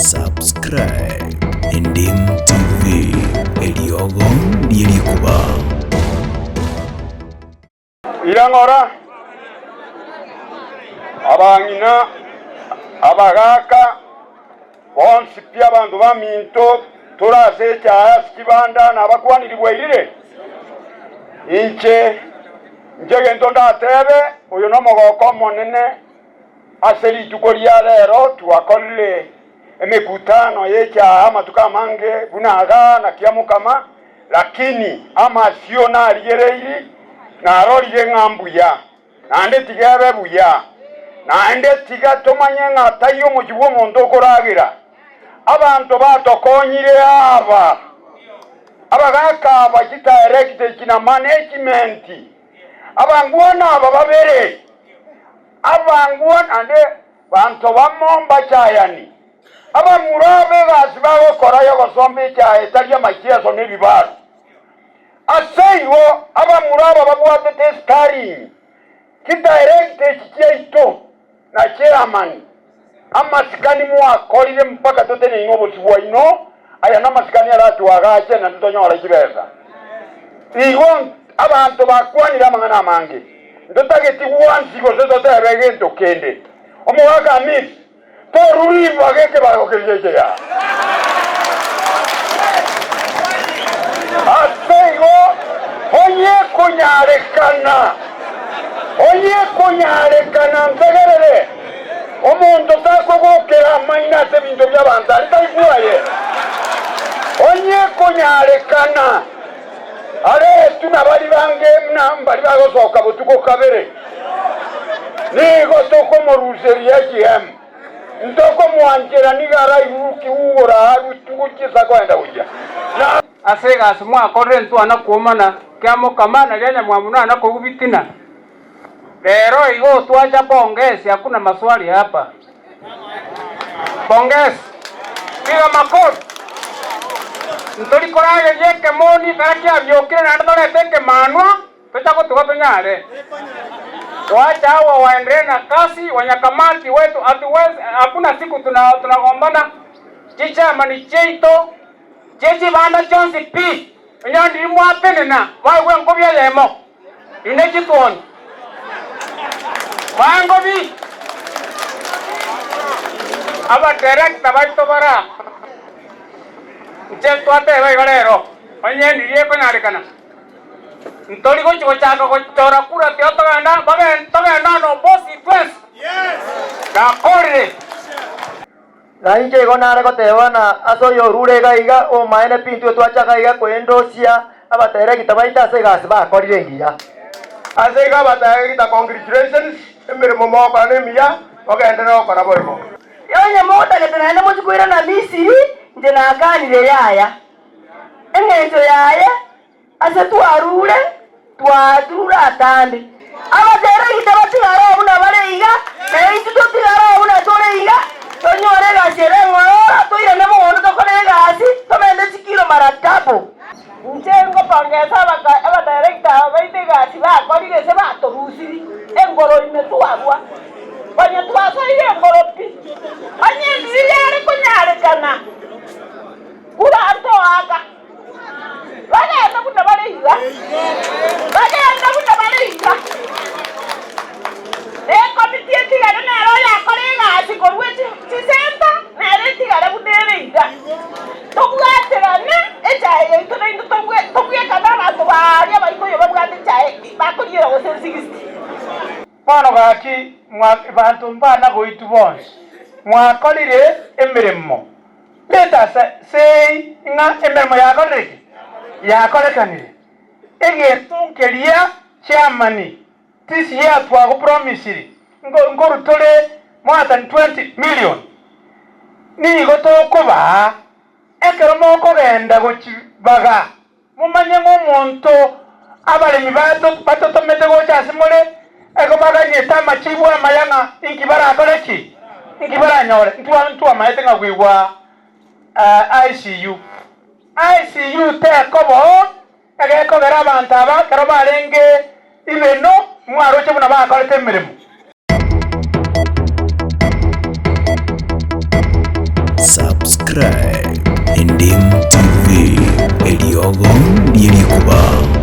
Subscribe Endim TV, eriogo rie rikuba. Ira ng'ora, abang'ina, abagaaka, bonsi pi abanto baminto, tore ase echaye ase chibanda nabakwaniri bwairire. Inche, inche egento ndatebe, oyo nomogoko omonene ase rituko ria rero twakorire emekutano y'echaye amatuko amange buna igaa na Kiamokama, Lakini amasio narigereiri, narorire ng'a mbuya, naende tiga ebe buya, naende tiga tomanye ng'a taiyo omochie bw'omonto okoragera. Abanto batokonyire aba, abagaaka aba chidirector echi na management, abangwana aba babere, abangwana naende banto bamo mbachayani. Abamura b'egasi bagokora y'ogosomba echae etari amachieso na ebibaro. Ase igo abamura aba babwatete esitarini, chidirector echi chiaito na chairman, amasikani mwakorire mpaka toteneine obosio bwaino, aya namasikani aratwagache naende tonyore chibesa. Igo abanto bakwanire amang'ana amange, ntotageti gwansi gose totebe egento kende. Omogaka Amisi. Torure ribaga ekebago keria ekeya. Ase igo onye ekonyarekana, onye ekonyarekana ntegerere, omonto takogokera amaino ase ebinto bi'abanto aria tari bwaye. Onye ekonyarekana, aretwe nabaria bange buna mbaria bagosoka botuko kabere. Nigo tokomoruseria ekiemo, ntokomwanchera nigo arairurukie ugoro aa gochia ase akoenda gochia. Na. Ase egasi mwakorire ntwana kwomana kia mokama na ria nyamwamu nana koigwa bitina. Rero igo twacha pongesi hakuna maswali hapa. Pongesi. Piga makofi. Ntori korageria ekemoni ekero kiabiokire naende torete ekemanwa. Tocha gotuga tonyare goacha hawa waendelee na kasi wanyakamati wetu hatuwezi hakuna siku tunagombana chichairman chiaito chie chibanda chionsi pi onye ndiri mwatenena mwaigwa enkobi eyemo inde chitwoni mwa enkobi abadirector baito bara inche twateba iga rero onye ndiri ekonyarekana. Ntori gochia gochaka gochora kura tiga togenda bagen togende ano bosi twensi. Nakorire. Na inche igo nare goteba ng'a ase oyorure iga iga omomaene pi intwe twachaka iga koendosia abateregita baito ase egasi bakorire engiya. Ase igo abateregita congratulations, emeremo mogokora nemiya, mogenderere gokora boigo. Onye mogotagete naende mochie koirana Misiri, inche nakanire yaya. Engencho yaye ase twarure, twaturure atambe. Abateregite batigare oo buna bare iga, na intwe totigare oo buna tore iga, tonyore egasi ere eng'ororo, toirane mogondo tokore egasi, tomente chikiro mara double. Inche ngopongesa abadirector aba baito egasi bakorire ase batorusiri engoro ime twarua, konya twasoire engoro pi, onye ndiri yare konyarekana. Kura ntoaka, bagende buna bare iga, bagende buna bare iga. Ekomiti etigare nere oyakora egasi korwa chisenta, nere etigare buna ere iga. Tobwaterane echae yaito naintwe tobwekane abanto baria baikoyo babwate echae bakoriera gose 60. Bono gaki abanto mbana goitwa bonsi, mwakorire emeremo. Let us say ng'a emeremo yakorire ki? Yakorekanire. Egento nkeria chiamani this year twagopromisiri nkoru tore more than 20 million nigo tokobaa ekero mokogenda gochibaga. Momanye ng'a omonto abaremi batotomete gocha ase more, igo baganyete amachibu amaya ng'a inki barakore ki? Inki baranyore? Intwe ntwamaete ng'a bwigwa ICU. ICU tekoba oo, egekogera abanto aba ekero barenge ibeno mwaroche buna bakorete emeremo. Subscribe Endim TV, eriogo rie rikuba.